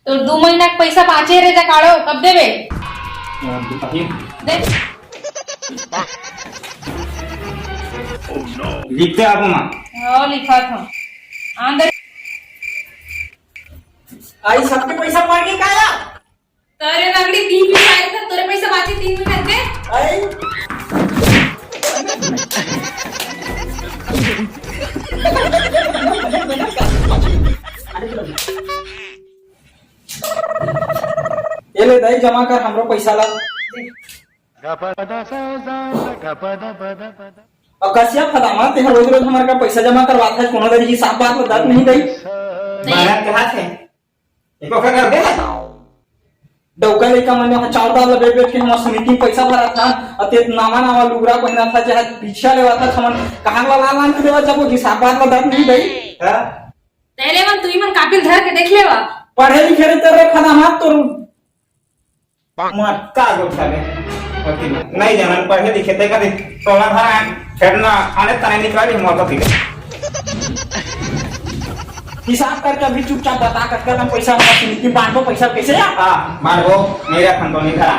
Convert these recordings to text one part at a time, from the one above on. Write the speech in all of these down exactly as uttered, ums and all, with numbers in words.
तोर दू महीना के पैसा बांचे रे, जा काढ़ो, कब देबे? अभी दे। लिखते आप माँ। हाँ, लिखत हूँ। अंदर। आई सबके पैसा पड़ गए का यार? तोरे नगड़ी तीन महीना आए थे, तोरे पैसा बांचे तीन महीना के। आई। ये ले दाई, जमा कर हमरो पैसा ला। अउ कसिया फदामा, तेहा रोज रोज हमर का पैसा जमा करवात है, कोनो दरी हिसाब बात बतात नहीं दाई। नहीं। बारह कहा थे? एको का कर दे। डौका लइका मन ह चाउर दाल ल बेच बेच के हमर समिति में पैसा भरत हन, अउ ते नावा नावा लुगरा पहिनत हस, चाहे भिक्षा लेवत हस, हमन कहाँ ला लान लान के देवत जाबो, हिसाब बात बतात नहीं दाई। हाँ? पहले मन तुही मन कापिल धर के देख लेवा। पढ़े लिखे रहे तेरे फदामा तो मटका गोठा ले। नहीं जानन पढ़े लिखे ते कभी टोला भरा छेड़ना आने तने निकला भी मौका पी। हिसाब करके अभी चुपचाप बता, कतका कम पैसा हमारा समिति बांटो, पैसा कैसे आ? हाँ, बांटो, नहीं रखन तो नहीं धरा।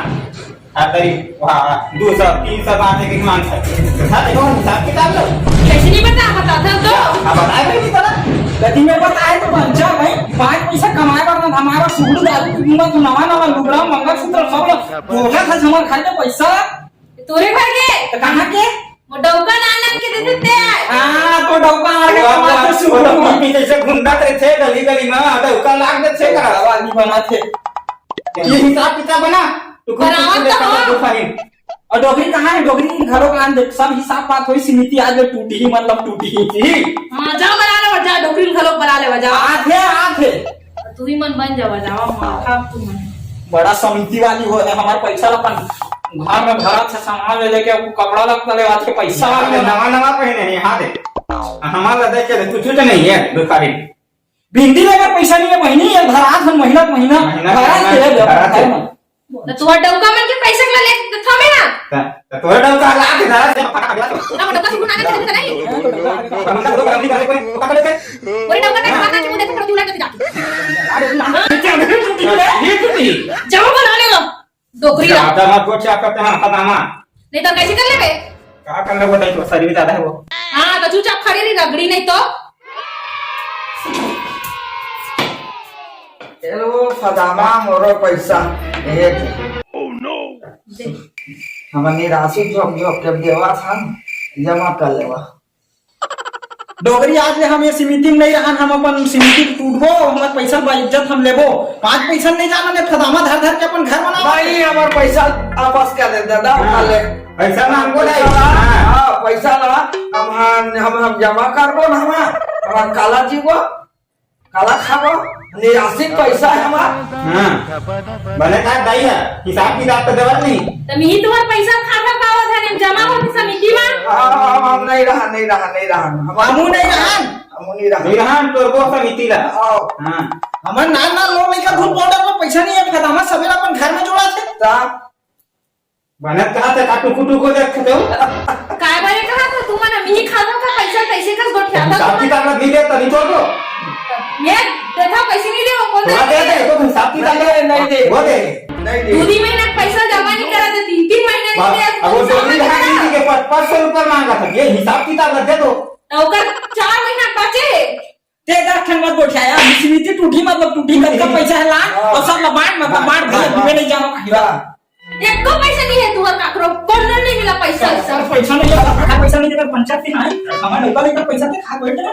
हर तरी, वाह, दो सौ, तीन सौ बांटे के मांग सकते हैं। हाँ, देखो, हिसाब किताब लो। कैसे नहीं बता, बता दो तो। अब बताए भाई, नहीं पता। कदी में बताए तो बच्चा भाई, पाँच पैसा कमाए बर ना, हमारा सूट दारू की कीमत, नवा नवा लुगड़ा, मंगलसूत्र, सब लो। बोला था, हमारे घर में पैसा। तोरे घर के? तो कहाँ के? वो डौका नान नान के देते थे। हाँ, तो डौका आड़ के वो कमाते वो सूट। वो पीछे से घुंडत रहे थे गली गली में, डौका लाग देते थे। आवाज नहीं बना थे। ये हिसाब किताब बना। तो कुछ बराबर कुछ तो देखा हो। तो दुख आई। अउ डोकरी कहाँ हे? डोकरी घलो कहाँ दे? सब हिसाब बात होई, समिति आज ले टूटही, मतलब टूटही। हाँ, जाओ बना ले, जा डोकरी घलो बना ले, जाओ। आथे, आथे। तुही मन बन जावा, जावा, माथा तुमन। बड़ा समिति वाली हो हे, हमार पैसा ला अपन घर में भरत हे, सामान ले लेके, अब कपड़ा लत्ता लेवाथे, पैसा वाला अरे बना। नवा नवा पहने हे, हाँ दे। हमार ला देख के कुछ तो नहीं हे, भिखारी। बिंदी लेकर पैसा नहीं हे बहिनी, ये धरात हे महीना महीना। महीना धरात महीना हे, धरात हे। तो तुहर डौका मन के पैसा ला लेके तो थमे ना। त-, त तोरे डौका ला के धरात हे, फटा फटा। ना, डौका सुन आने के नहीं। हम लोग डौका नहीं करे, कोई पकड़ लेते। ओरे डौका का बात है, मुझे तो थोड़ा दूर लगा के जाके। अरे, ना, ये तो नहीं। जाओ बना ले लो। डोकरी ला। ज्यादा मत बोल, क्या करते हैं, खतरनाक। नहीं तो कैसे कर लेबे? का कर लेबो, तई तो शरीर ज्यादा हे वो। हाँ, तो चुपचाप खड़े रही, रगड़ी नहीं तो। ए लो, फदामा मोरो पैसा। ए दे। दे। हमन निराशी झोंक झोंक के देवा था, जमा कर लेवा। डोकरी, आज ले हम ये समिति में नहीं रहन, हम अपन समिति टूटबो, हमर पैसा बा इज्जत हम लेबो। पाँच पैसा नहीं जाना ने फदामा धर धर के अपन घर बनावा। नहीं, हमर पैसा वापस कर दे दादा, हाँ। उठा ले। पैसा मांगबो नहीं। पैसा ला, हाँ। हाँ, पैसा ला, हम, हम, हम, हम जमा करबो ना, हम, हम काला जीबो, काला खाबो, निराशित पैसा है हमार। हाँ। बने का दाई है, हिसाब किताब तो देवत नहीं। त मिही तुम्हार पैसा खा खा पावत है, जमा होत समिति में। हाँ, हम, हम नहीं रहा, नहीं रहा, नहीं रहा। हम हमू नहीं रहन। हमू नहीं रहा। नहीं रहन, तोर को समिति ला। आओ। हाँ। हमर नान नान लोग लेकर घूम पाउडर में पैसा नहीं है, फायदा हमर सबेरा अपन घर में जोड़ा थे। ता बनत कहा थे, का टुकु टुकु देख थे हो? काय बारे कहा था, तुमन मिही खाना का पैसा कैसे कर गोठिया था? हिसाब किताब नहीं दे, तनी तोड़ दो। मैं देखा पैसे नहीं दे, वो बोलते थोड़ा दे दे, तो हिसाब किताब नहीं दे, नहीं दे। वो दे। नहीं दे। दो तीन महीना का पैसा जमा नहीं करा थे, तीन तीन महीना नहीं बा-, दे, अब वो तो दो तीन महीना महीना नहीं दे, पाँच, पाँच सौ रुपया मांगा था, ये हिसाब किताब दे दो। तो ओकर चार महीना बचे। ते दस ठन मत गोठियाया, समिति टूटी मतलब टूटी, कतका पैसा है ला, हाँ। और सब ला बांट, मतलब हाँ, बांट, भैया, हाँ, डूबे नहीं जाओ, हाँ। एको पैसा नहीं है तुहर काकरो, कोनो नहीं मिला पैसा। सर, पैसा नहीं है, पैसा नहीं है, पंचायत में है, हमारे ऊपर इतना पैसा थे, खा बैठ जाओ।